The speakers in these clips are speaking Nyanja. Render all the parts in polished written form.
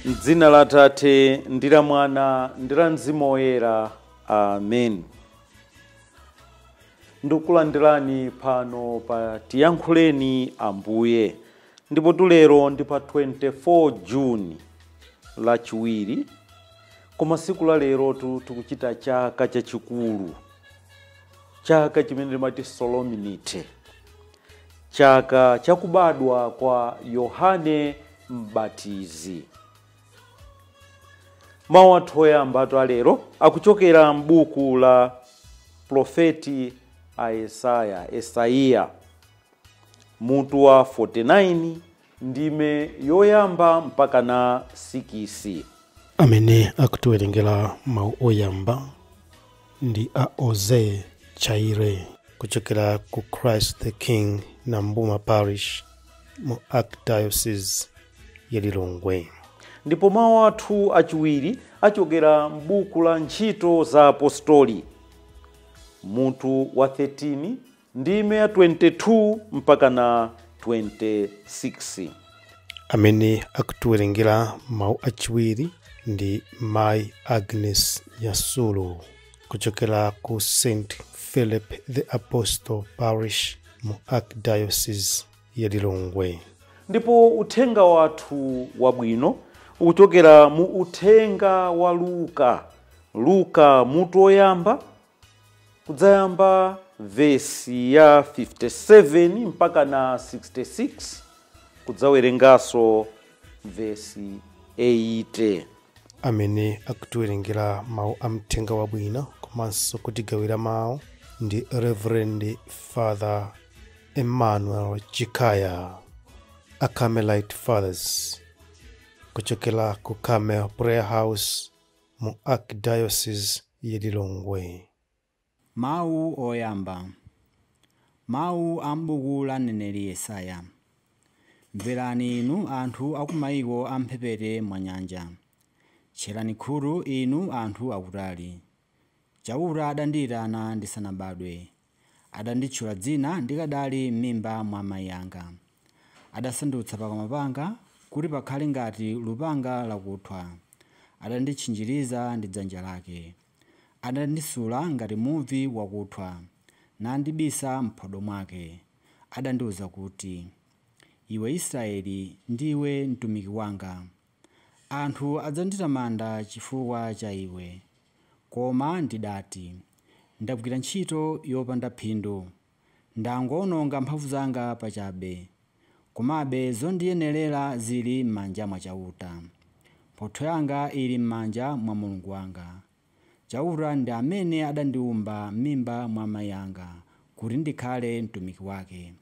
M'dzina la Atate ndi la Mwana ndi la Mzimu Woyera, amen. Ndikulandirani pano pa Tiyankhuleni Ambuye, ndipo tulero ndi pa 24 June Lachiwiri, koma siku la lero tikuchita chaka chachikulu, chaka chimene timati solemnity, chaka chakubadwa kwa Yohane Mbatizi. Mawu athu oyamba atu alero akuchokera m'buku la profeti a Yesaya, Esaiya, mutu wa 49 ndime yoyamba mpaka na 6. Amene akutiwerengera mawu oyamba ndi a Oze Chaire kuchokera ku Christ the King Nambuma Parish mu Archdiocese ya Lilongwe. Ndipo mawu athu achiwiri achokera m'buku la Ntchito za Apostoli, mutu wa 13 ndime ya 22 mpaka na 26. Amene akutiwerengera mawu achiwiri ndi Mai Agnes Nyasulu kuchokera ku St Philip the Apostle Parish mu Archdiocese ya Lilongwe. Ndipo uthenga wathu wabwino ukuchokera mu uthenga wa Luka, Luka mutu woyamba kudzayamba vesi ya 57 mpaka na 66, kudzawerenganso vesi 80. Amene akutiwerengera mawu a mthenga wabwino komanso kutigawira mawu ndi Reverend Father Emmanuel Chikaya, a Carmelite Fathers kuchokera ku Carmel Prayer House mu Archdiocese ya Lilongwe. Mawu oyamba. Mawu a m'buku la mneneri Yesaya. Mverani inu anthu akumayiko amphepete mwa nyanja. Tcherani khutu inu anthu akutali. Chauta adandiyitana ndisanabadwe. Adanditchula dzina ndikadali m'mimba mwa amayi anga. Adasandutsa pakamwa panga kuti pakhale ngati lupanga lakuthwa. Adanditchinjiriza ndi dzanja lake. Adandisula ngati muvi wakuthwa, nandibisa m'phodo mwake. Adandiwuza kuti, iwe Israeli, ndiwe mtumiki wanga. Anthu adzanditamanda chifukwa cha iwe. Koma ndidati, ndagwira ntchito yopanda phindu, ndangowononga mphamvu zanga pachabe. Komabe zondiyenerera zili m'manja mwa Chauta. Mphotho yanga ili m'manja mwa Mulungu wanga. Chauta ndi amene adandiwumba m'mimba mwa amayi anga kuti ndikhale mtumiki wake,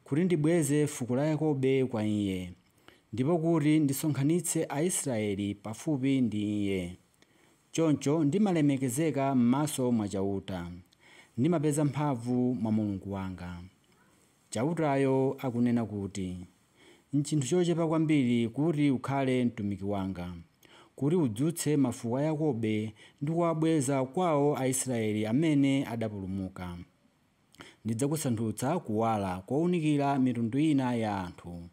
kuti ndibweze fuko la Yakobe kwa iye, ndipo kuti ndisonkhanitse Aisraeli pafupi ndi iye. Choncho ndimalemekezeka m'maso mwa Chauta, ndimapeza mphamvu mwa Mulungu wanga. Chautayo akunena kuti, n'chinthu chochepa kwambiri kuti ukhale mtumiki wanga, kuti udzutse mafuko a Yakobe ndi kuwabweza kwawo Aisraeli amene adapulumuka. Ndidzakusandutsa kuwala kowunikira mitundu ina ya anthu,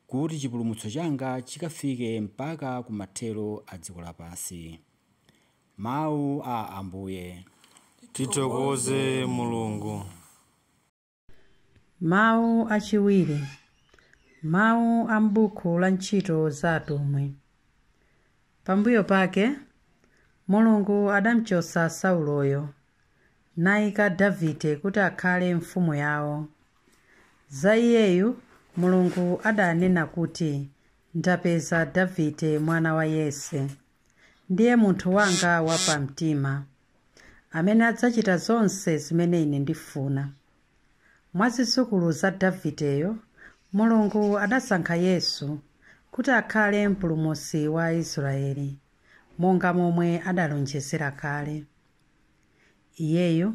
kuti chipulumutso changa chikafike mpaka kumathero a dziko lapansi. Mawu a Ambuye. Tithokoze Mulungu. Mawu achiwiri. Mawu a m'buku la Ntchito za Atumwi. Pambuyo pake Mulungu adamchotsa Sauloyo nayika Davide kuti akhale mfumu yawo. Za iyeyu Mulungu adanena kuti, ndapeza Davide mwana wa Yese, ndiye munthu wanga wapamtima, amene adzachita zonse zimene ine ndifuna. Mwa zidzukulu za Davideyo Mulungu adasankha Yesu kuti akhale mpulumutsi wa Israeli, monga momwe adalonjezera kale. Iyeyu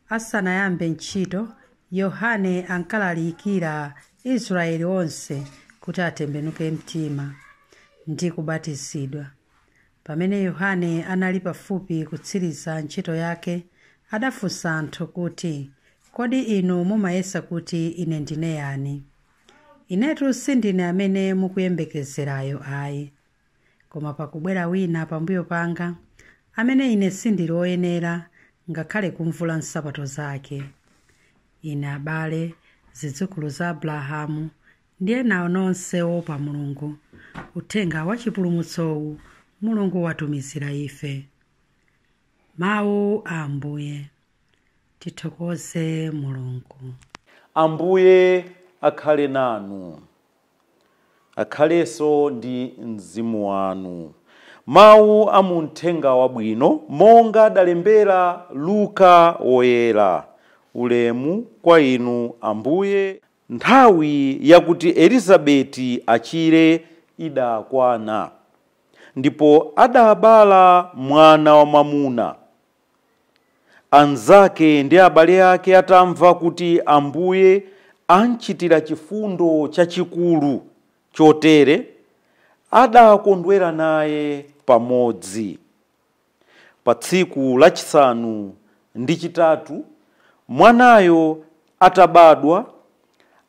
asanayambe ntchito, Yohane ankalalikira Israeli onse kuti atembenuke mtima ndi kubatizidwa. Pamene Yohane anali pafupi kutsiriza ntchito yake, adafunsa anthu kuti, kodi inu mumayesa kuti ine ndine yani? Inetu sindine amene mukuyembekezerayo ayi. Koma pakubwera wina pambuyo panga, amene ine sindili woyenera ngakhale kumvula nsapato zake. Ine abale, zidzukulu za Abrahamu, ndi ena nonse oopa Mulungu, uthenga wa chipulumutsowu Mulungu watumizira ife. Mawu a Ambuye. Tithokoze Mulungu. Ambuye akhale nanu, akhalenso ndi mzimu wanu. Mawu a muthenga wabwino monga adalembera Luka woyera. Ulemu kwa inu Ambuye. Nthawi yakuti Elizabeti achire idakwana, ndipo adabala mwana wamwamuna. Anzake ndi abale ake atamva kuti Ambuye anchitira chifundo chachikulu chotere, adakondwera naye pamodzi. Pa tsiku lachisanu ndi chitatu mwanayo atabadwa,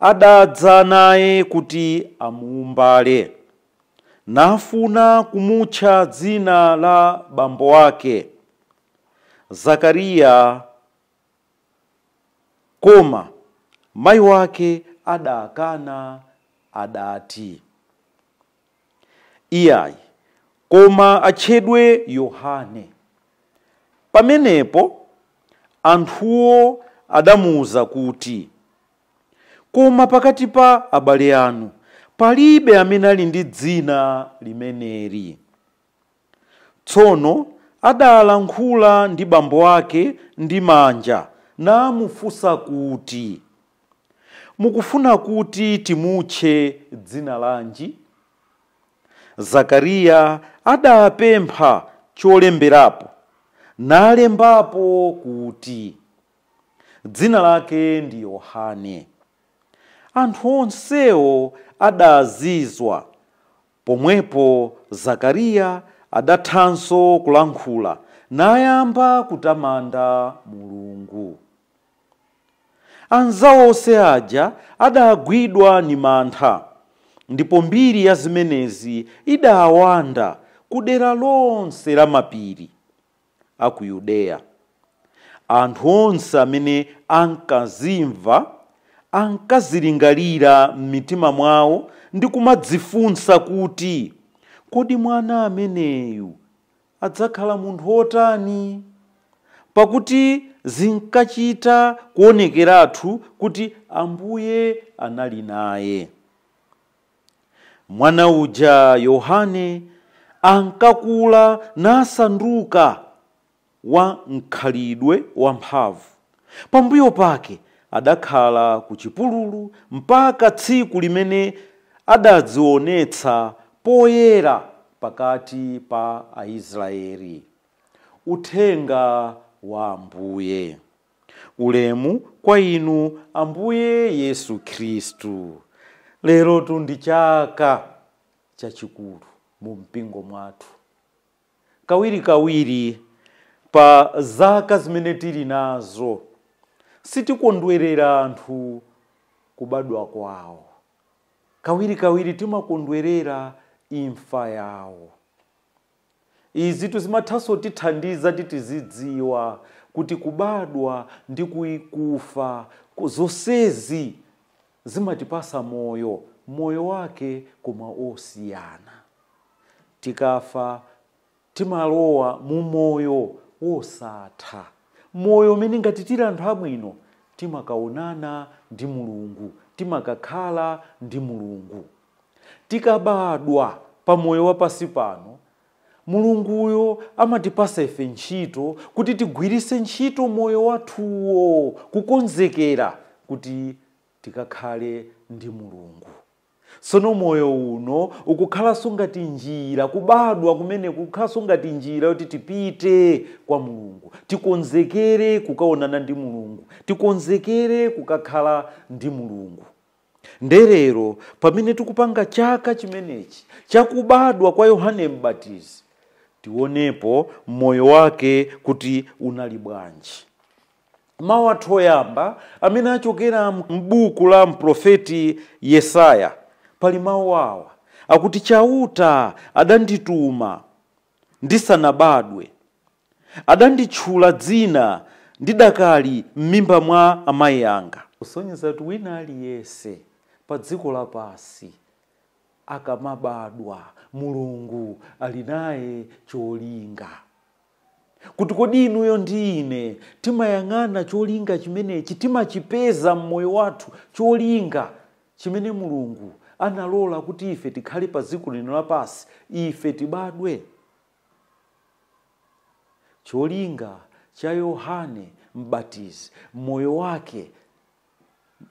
adadza naye kuti amuumbale, nafuna kumutcha dzina la bambo ake Zakariya. Koma mayi wake adakana, adati, iyayi, koma atchedwe Yohane. Pamenepo anthuwo adamuwuza kuti, koma pakati pa abale anu palibe amene ali ndi dzina limeneli. Tsono adalankhula ndi bambo ake ndi manja, namufunsa kuti, mukufuna kuti timutche dzina lanji? Zakariya adapempha cholemberapo, nalembapo kuti, dzina lake ndi Yohane. Anthu onsewo adazizwa. Pomwepo Zakariya adathanso kulankhula, nayamba kutamanda Mulungu. Anzawo onse aja adagwidwa ni mantha, ndipo mbiri ya zimenezi idawanda ku dera lonse la mapiri a ku Yudeya. Anthu onse amene ankazimva ankazilingalira m'mitima mwawo ndi kumadzifunsa kuti, kodi mwana ameneyu adzakhala munthu wotani? Pakuti zinkachita kuonekeratu kuti Ambuye anali naye. Mwana uja Yohane ankakula nasanduka wa mkhalidwe wamphamvu. Pambuyo pake adakhala ku chipululu mpaka tsiku limene adadzionetsa poyera pakati pa Aisraeli. Uthenga wa Ambuye. Ulemu kwa inu Ambuye Yesu Khristu. Lero ndi chaka chachikulu mu mpingo mwathu. Kawirikawiri pa zaka zimene tili nazo sitikondwerera anthu kubadwa kwawo. Kawirikawiri timakondwerera imfa yawo. Izi zimathanso tithandiza titizidziwa kuti kubadwa ndi kufa zonsezi zimatipasa moyo, moyo wake koma osiyana. Tikafa timalowa mu moyo wosatha, moyo umene ngati tili anthu abwino timakaonana ndi Mulungu, timakakhala ndi Mulungu. Tikabadwa pa moyo wapasi pano, Mulunguyo amatipasa ife ntchito kuti tigwirise ntchito moyo wathuwo kukonzekera kuti tikakhale ndi Mulungu. Tsono moyo uno ukukhalanso ngati njira, kubadwa kumene kukhalanso ngati njira yoti tipite kwa Mulungu, tikonzekere kukaonana ndi Mulungu, tikonzekere kukakhala ndi Mulungu. Nderero pamene tikupanga chaka chimenechi chakubadwa kwa Yohane Mbatizi, tionepo moyo wake kuti unali bwanji. Mawu athu oyamba amene achokera m'buku la mprofeti Yesaya, pali mawu awa Akuti Chauta adandituma ndisanabadwe, adanditchula dzina ndidakali m'mimba mwa amayi anga. Kusonyeza kuti wina aliyense pa dziko lapansi akamabadwa Mulungu ali naye cholinga. Kuti kodi inuyo ndi ine timayang'ana cholinga chimenechi, timachipeza m'moyo wathu cholinga chimene Mulungu analola kuti ife tikhale pa dziko lino lapansi, ife tibadwe. Cholinga cha Yohane Mbatizi, moyo wake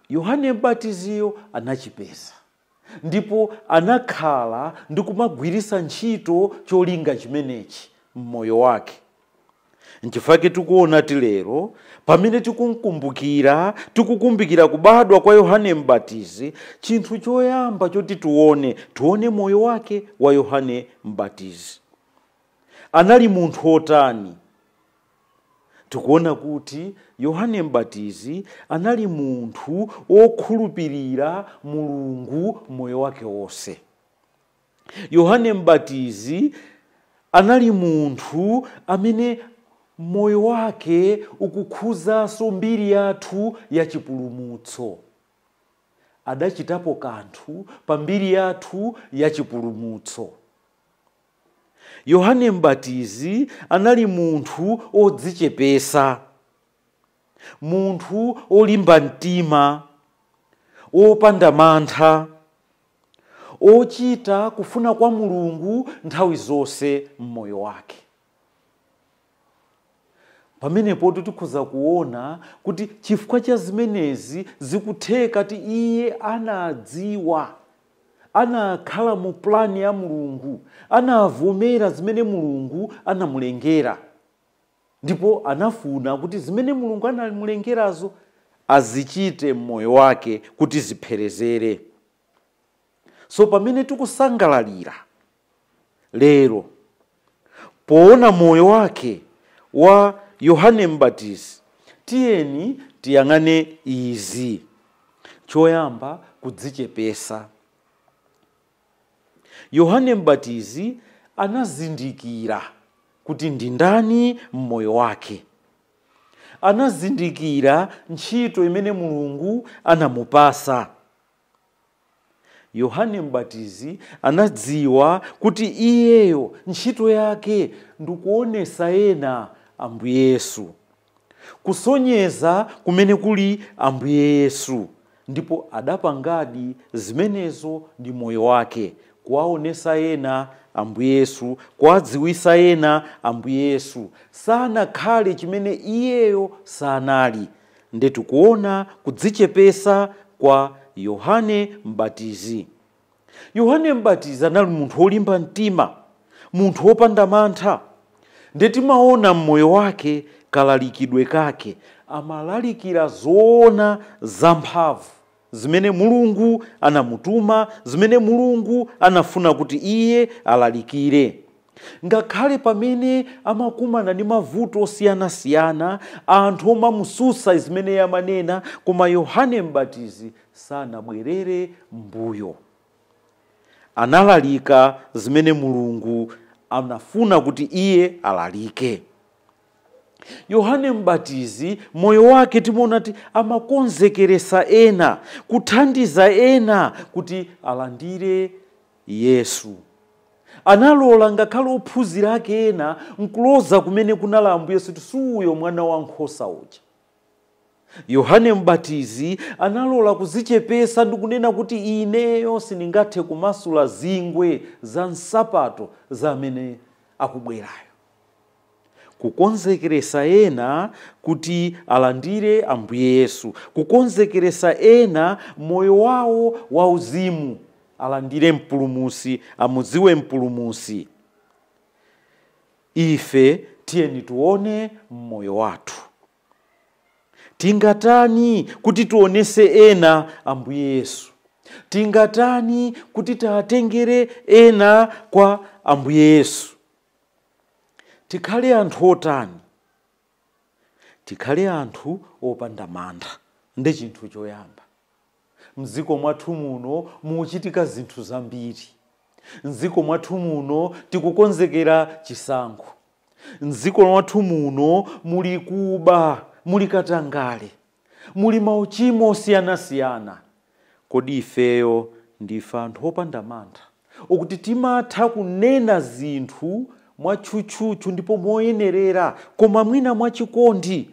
Yohane Mbatiziyo anachipeza, ndipo anakhala ndi kumagwiritsa ntchito cholinga chimenechi m'moyo wake. Nchifukwa tikuona tilero pamene tikukumbukira kubadwa kwa Yohane Mbatizi, chinthu choyamba choti tione moyo wake wa Yohane Mbatizi. Anali munthu otani? Tikuona kuti Yohane Mbatizi anali munthu wokhulupirira Mulungu moyo wake wonse. Yohane Mbatizi anali munthu amene moyo wake ukukhuzanso mbiri yathu ya chipulumutso. Adachitapo kanthu pa mbiri yathu ya chipulumutso. Yohane Mbatizi anali munthu odzichepesa, munthu olimba mtima, opanda mantha, ochita kufuna kwa Mulungu nthawi zonse m'moyo wake. Pamenepo tikhoza kuona kuti chifukwa cha zimenezi zikutheka kuti iye anadziwa, anakhala mu plani ya Mulungu, anavomera zimene Mulungu anamulengera, ndipo anafuna kuti zimene Mulungu anamulengerazo azichite m'moyo wake kuti zipherezere. So pamene tikusangalalira lero poona moyo wake wa Yohane Mbatizi, tiyeni tiyang'ane izi. Choyamba, kudzichepesa. Yohane Mbatizi anazindikira kuti ndi ndani m'moyo wake. Anazindikira ntchito imene Mulungu anamupasa. Yohane Mbatizi anadziwa kuti iyeyo ntchito yake ndikuonesa ena Ambuye Yesu, kusonyeza kumene kuli Ambuye Yesu, ndipo adapangadi zimenezo ndi moyo wake, kuwaonesa ena Ambuye Yesu, kuwadziwisa ena Ambuye Yesu. Sanakhale chimene iyeyo sanali. Ndetikuona kudzichepesa kwa Yohane Mbatizi. Yohane Mbatizi anali munthu wolimba mtima, munthu wopanda mantha. Ndetimaona mmoyo wake kalalikidwe kake, amalalikira zoona zamphamvu zimene Mulungu anamutuma, zimene Mulungu anafuna kuti iye alalikire. Ngakhale pamene amakumana ndi mavuto osiyanasiyana, anthu omamususa zimene amanena, koma Yohane Mbatizi sanabwerere mbuyo. Analalika zimene Mulungu anafuna kuti iye alalike. Yohane Mbatizi moyo wake timaona kuti amakonzekeresa ena, kuthandiza ena kuti alandire Yesu. Analola ngakhale ophunzira ake ena nkuloza kumene kunali Ambuye Yesu kuti suyo mwana wankhosa uja. Yohane Mbatizi analola kuzichepesa ndi kunena kuti ineyo sindingathe kumasula zingwe za nsapato za amene akubwerayo. Kukonzekeresa ena kuti alandire Ambuye Yesu, kukonzekeresa ena moyo wawo wauzimu alandire Mpulumutsi, amudziwe Mpulumutsi. Ife tiyeni tione mmoyo wathu. Tingatani kuti tionese ena Ambuye Yesu? Tingatani kuti tiatengere ena kwa Ambuye Yesu? Tikhale anthu otani? Tikhale anthu opanda mantha. Ndi chinthu choyamba. Mdziko mwathu muno muchitika zinthu zambiri. Mdziko mwathu muno tikukonzekera chisankho. Mdziko mwathu muno muli kuba, muli katangale, muli mauchimo osiyanasiyana. Kodi ifeyo ndife anthu opanda mantha, okuti timatha kunena zinthu mwatchutchutchu ndipo moyenerera, koma mwina mwachikondi,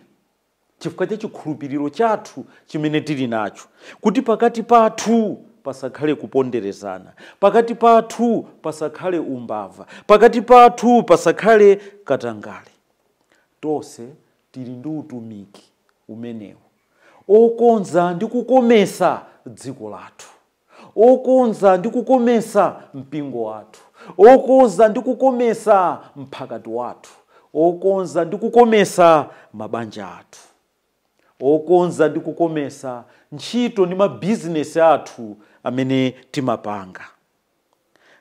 chifukwa cha chikhulupiriro chathu chimene tili nacho, kuti pakati pathu pasakhale kuponderezana, pakati pathu pasakhale umbava, pakati pathu pasakhale katangale. Tonse tili ndi utumiki umenewu okonza ndi kukomesa dziko lathu, okonza ndi kukomesa mpingo wathu, okonza ndi kukomesa mphakati wathu, okonza ndi kukomesa mabanja athu, okonza ndi kukomesa ntchito ndi mabizinesi athu amene timapanga.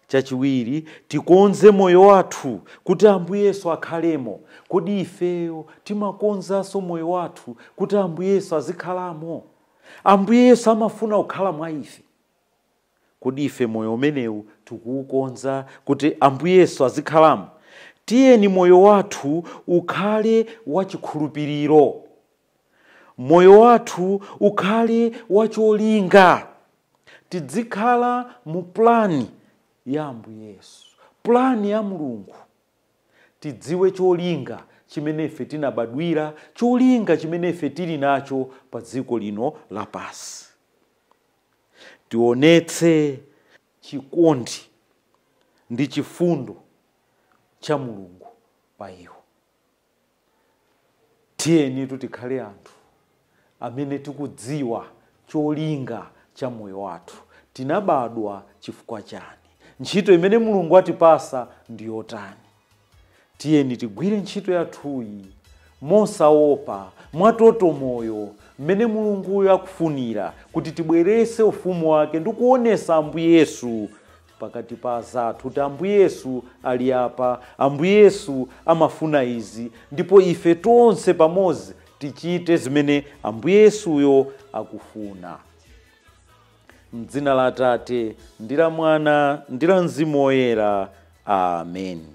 Chachiwiri, tikonze moyo wathu kuti Ambuye Yesu akhalemo. Kodi ifeyo timakonzanso moyo wathu kuti Ambuye Yesu azikhalamo? Ambuye Yesu amafuna kukhala mwa ife. Kodi ife moyo umenewu tikuwukonza kuti Ambuye Yesu azikhalamo? Tiyeni moyo wathu ukhale wachikhulupiriro, moyo wathu ukhale wacholinga. Tizikhala mu plani ya Ambuye Yesu, plani ya Mulungu. Tidziwe cholinga chimene ife tinabadwira, cholinga chimene ife tili nacho pa dziko lino lapasi. Tionetse chikondi ndi chifundo cha Mulungu pa iwo. Tiyeni tikhale anthu amene tikudziwa cholinga cha moyo wathu. Tinabadwa chifukwa chani? Ntchito imene Mulungu atipasa ndi yotani? Tiyeni tigwire ntchito yathuyi mosaopa, mwatoto moyo, mmene Mulunguyo akufunira, kuti tibwerese ufumu wake ndi kuonesa Ambuye Yesu pakati pa azathu, kuti Ambuye Yesu ali apa, Ambuye Yesu amafuna izi, ndipo ife tonse pamodzi tichite zimene Ambuye Yesuyo akufuna. Mdzina la Atate ndi la Mwana ndi la Mzimu Woyera. Amen.